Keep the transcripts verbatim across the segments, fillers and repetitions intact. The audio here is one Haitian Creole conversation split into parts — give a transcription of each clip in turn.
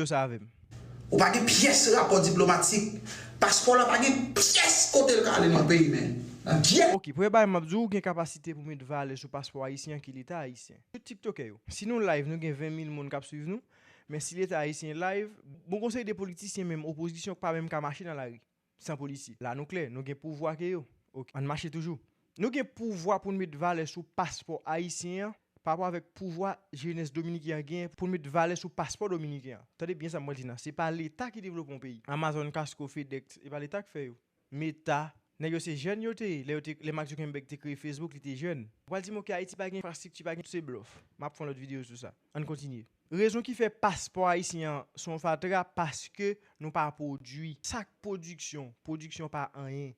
yo sa avè m. Ou pa gen pyès rapò diplomatik. Paspò la pa gen pyès kote l ka ale nan peyi, men. Nan gyèt. Ok, premye bagay m ap di w, ou gen kapasite pou met valè sou paspò ayisyen an ki leta ayisyen. Tout tiktokè yo. Si nou live, nou gen ven mil moun k ap swiv nou, men si leta ayisyen live, bon, gon seri de politisyen menm, opozisyon pa menm ka mache nan lari san polisye. La nou klè, nou gen pouvwa ke yo. Ok, ann mache toujou. Nou gen pouvwa pou n met valè sou paspò ayisyen an pa rapò avèk pouvwa jenès dominiken an gen pou n met valè sou paspò dominiken an. Tande byen sa m pral di nan. Se pa leta ki devlope yon peyi. Amazon, Costco, FedEx, e pa leta k fè yo. Meta, nèg yo se jèn yo te ye. Lè yo te, lè Mark Zuckerberg te kreye Facebook, li te jèn. Ou pral di m, ok, Ayiti pa gen enfrastrikti, pa gen, tout se blòf. M ap fè yon lòt videyo sou sa. Ann kontinye. Rezon ki fè paspò ayisyen an se yon fatra, paske nou pa pwodui. Sa k pwodiksyon? Pwodiksyon pa anyen.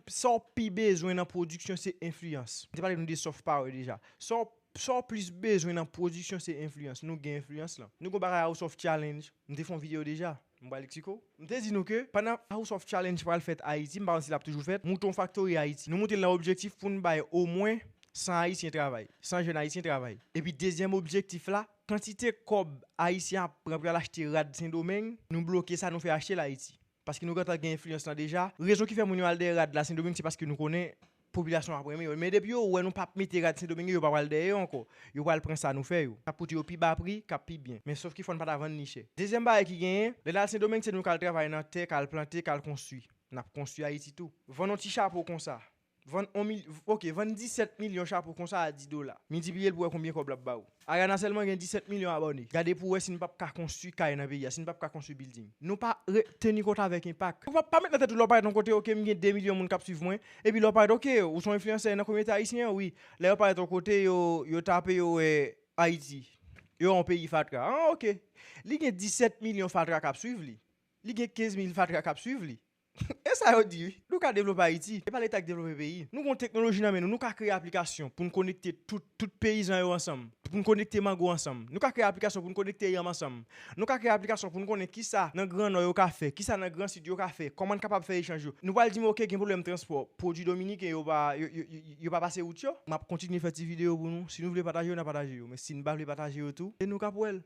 Sa w pi bezwen nan pwodiksyon se enfliyans. M te pale nou de soft power deja. Sa w sa w plis bezwen nan pwodiksyon se enfliyans. Nou gen enfliyans lan. Nou gen yon bagay House of Challenge. M te fè yon videyo deja. M pral eksplike w. M te di nou ke pandan House of Challenge pral fèt Ayiti, m pa konn si l ap toujou fèt, moute yon faktori Ayiti. Nou moute l nan objektif pou n bay omwen san Ayisyen travay, san jèn Ayisyen travay. Epi dezyèm objektif la, kantite kòb Ayisyen ap pran pou y al achte rad Sendomeng, nou bloke sa, nou fè achte l Ayiti. Paske nou gentan gen enfliyans lan deja. Rezon ki fè moun yo al dèyè rad la Sendomeng, se paske nou konnen popilasyon ap renmen yo. Men depi yo wè nou p ap mete rad Sendomeng yo, yo pa pral dèyè yo ankò. Yo pral pran sa nou fè yo. K ap koute yo pi ba pri, k ap pi byen. Men sòf ki fò n pa ta vann li chè. Dezyèm bagay ki genyen, lè n al Sendomeng, se nou k al travay nan tè, k al plante, k al konstwi. N ap konstwi Ayiti tou. Vann yon ti chapo konsa. Vann yon mil, ok, vann disèt milyon chapo konsa a dis dola. Miltipliye l pou wè konbyen kòb l ap ba ou. Ariana sèlman gen disèt milyon abòne. Gade pou wè si n p ap ka konstwi kay nan peyi a, si n p ap ka konstwi bilding. Nou pa re, teni kont avèk enpak. Ou pa, pa met nan tèt ou lè w parèt yon kote, ok, m gen de milyon moun k ap swiv mwen. Epi lè w parèt, ok, ou se yon enfliyansè nan kominote ayisyen an, wi. Lè yo parèt yon kote, yo, yo tape, yo wè Ayiti. Yo yon peyi fatra. Ah, ok. Li gen disèt milyon fatra k ap swiv li. Li gen kenz mil fatra k ap swiv li. E sa yo di wi. Nou ka devlope Ayiti. E pa leta ki devlope peyi. Nou gon teknoloji nan men nou. Nou ka kreye aplikasyon pou n konekte tout, tout peyizan yo ansanm. Pou n konekte mango ansanm. Nou ka kreye aplikasyon pou n konekte yanm ansanm. Nou ka kreye aplikasyon pou n konnen kisa nan Gran Nò yo ka fè, kisa nan Gran Sid yo ka fè, kòman n kapab fè echanj yo. Nou pral di m, ok, gen pwoblèm transpò. Pwodui dominiken yo pa, yo, yo, yo, yo pa pase wout yo. M ap kontinye fè ti videyo pou nou. Si nou vle pataje yo, n a pataje yo. Men si n pa vle pataje yo tou, se nou k ap wè l.